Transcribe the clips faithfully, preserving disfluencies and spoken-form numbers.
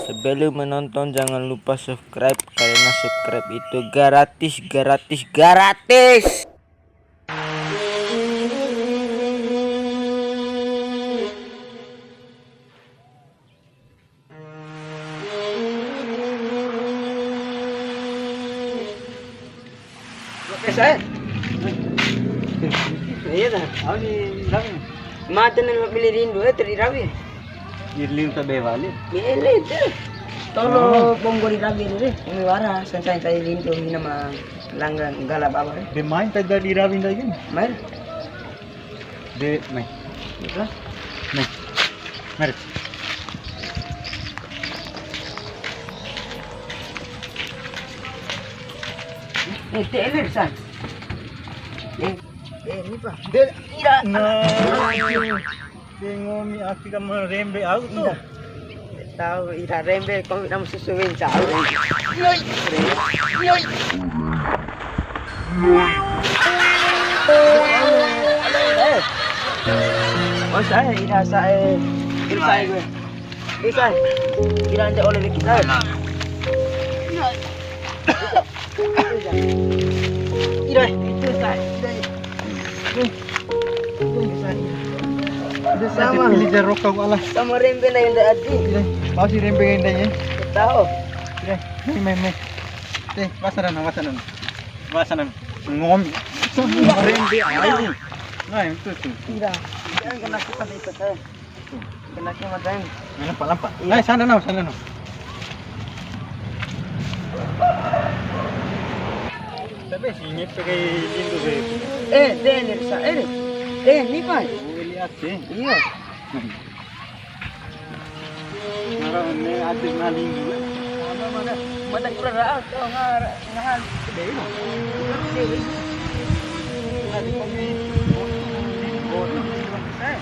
Sebelum menonton, jangan lupa subscribe, karena subscribe itu gratis, gratis, gratis. Oke, saya. Iya dah. Au ni rawi. Mate ni beli rindu, eh, teri rawi. Irlin ta be wali. Beli tu. Tolo bonggo di rawi ni. Ini wara, santai kai rindu, ini nama langgan galap apa, eh? Be main ta jadi rawi lagi. Main. De, mai. Ito? Mai. Mari. Eh, de, elir, San. Eh, eh, ini, Pak. De, ira. Nah. De, ngomi aki ka ma rembe au tu. Ira. Tahu, ira rembe, kau nak susu mencau. Yoi. Yoi. Mas, eh, ira sa, eh, ira sa, eh, gue. Ira sa, ira ande oleh kita. Ira, itu sa, ira. Itu sa, ira. Itu sama. Pilih jar rokok, Allah. Sama rembe na enda adi. Ira, mau si rembe enda ya. Tahu. Ira, ini main, main. Eh, pasaran, pasaran. Pasaran. Ngomi. Rembe aja. Nah, itu tuh. Ira. Jangan kena kipas itu, eh. Kena kipas, eh. Nah, lampa, lampa. Iya. Eh, sana, no, sana, no. Tapi sini pakai pintu, Beb. Eh, de, ni sa, eh, ni. Eh, ni, Pak. Oh, lihat, eh. Iya. Ngara ne ade ngaling dulu. Mana, mana? Mata kurang raat, oh, ngara, ngahan. Gede, no? Gede, gede. Ngaling kami. Eh.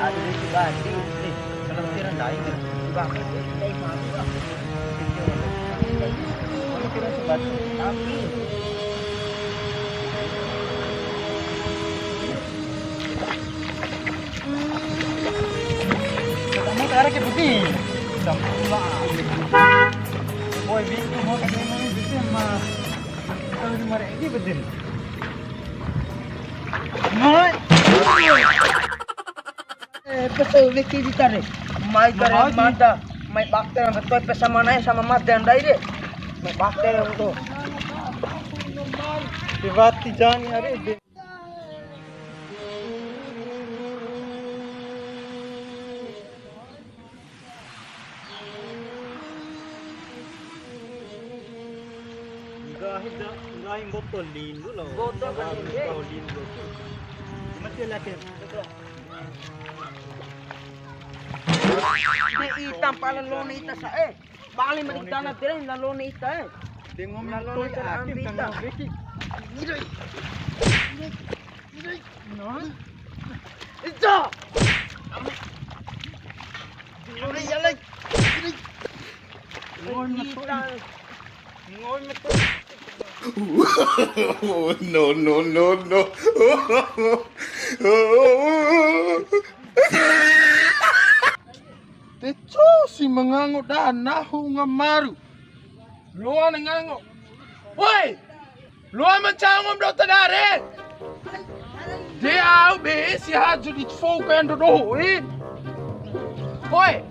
Ade di baju, eh, kalau kira naik, kan? Bang, naik mana, Bang? Kalau kira sebatu, tapi Ketemu cara ke putih. Udah pulang. Boy, bingung mau ketemu ini mah. Kalau di mana ini betul? Nah. Eh, betul, Vicky di tadi. Mai tadi mada, mai bakter, betul, pe sama naik sama mada yang tadi deh. Mai bakter yang tuh. Dewati Jani hari. Nggahi da, nggahi mboto lindu lo. Mboto kan lindu. Mboto lindu. Mati lagi. De ita pala lone ita sa, eh. Bali ma di tana tere na lone ita, eh. Dengo mi lone ita ambi ita. Idoi. Idoi. Idoi. No. Ita. Ambi. Idoi ya lagi. Idoi. Ngoi metu. Ngoi metu. No, no, no, no. Te co si ma ngango da nahu ngamaru. Loa na ngango. Woi! Loa ma ncango ma doho ta dare. De au be si haju di fou kai ando doho e. Woi!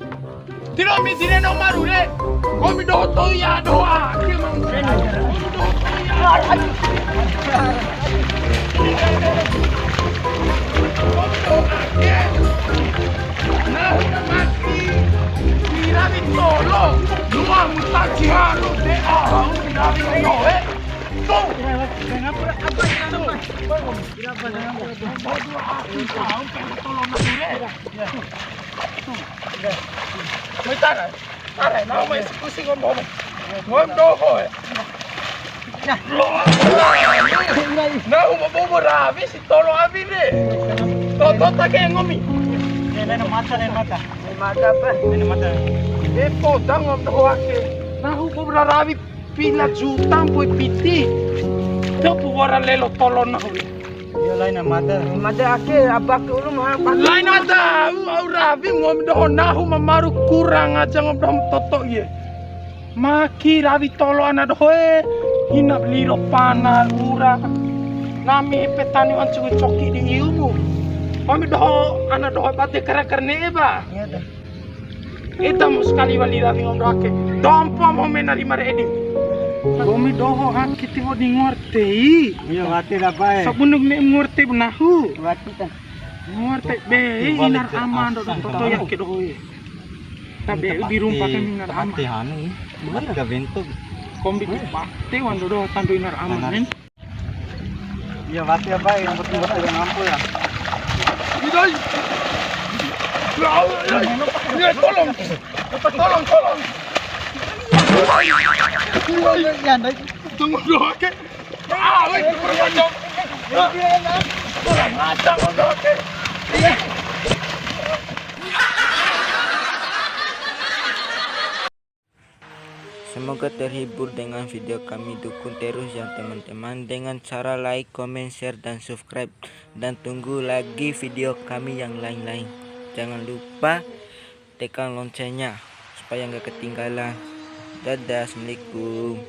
Tiro mi dire no maru re. Komi doho to'i ya doho a. Komi doho to'i ya. Are, nahu ma eksekusi nggomi. Nggomi doho e. Nahu ma bobo rawi si tolo ami de. Toto ta ke nggomi. Lain mata, lain mata. Lain mata apa? Lain mata. E, poda nggomi doho ake. Nahu bobo rawi pila juta mpoi piti. Copu wara lelo tolo nahu. Iyo, laina mada. Mada ake, abak ulu maha. Laina mada, au, au rawi ngomi doho nahu mamaru kurang aja ngomi doho toto iye. Maki rawi tolo ana doho e, hina liro pana ura. Nami petani wancu coki di iumu. Ngomi doho ana doho bate kara-kara ne'e ba. Iya dah. Ita mu sakali wali rawi ngomi doho ake. Dompo mu mena rima re edi. Ngomi doho ake tiho di nguar tei. Iya, wati dah, Pak, eh. Sabunuk ne'e nguar tei ba nahu. Wati dah. Nguar tei be, inar ama ndo toto ya ke doho e. Tabe di rumpa ke inar ama. Mati hanu, mati ka bentuk. Kombi mati wando doho tandu inar ama, men. Iya, mati apa yang penting buat tidak mampu ya. Idoi. Ya Allah, ya. Ya, tolong. Tolong, tolong. Iya, iya, iya. Tunggu doho ke. Ah, weh, kurang ajar. Kurang ajar, doho ke. Semoga terhibur dengan video kami. Dukung terus ya, teman-teman, dengan cara like, comment, share, dan subscribe. Dan tunggu lagi video kami yang lain-lain. Jangan lupa tekan loncengnya supaya nggak ketinggalan. Dadah, assalamualaikum.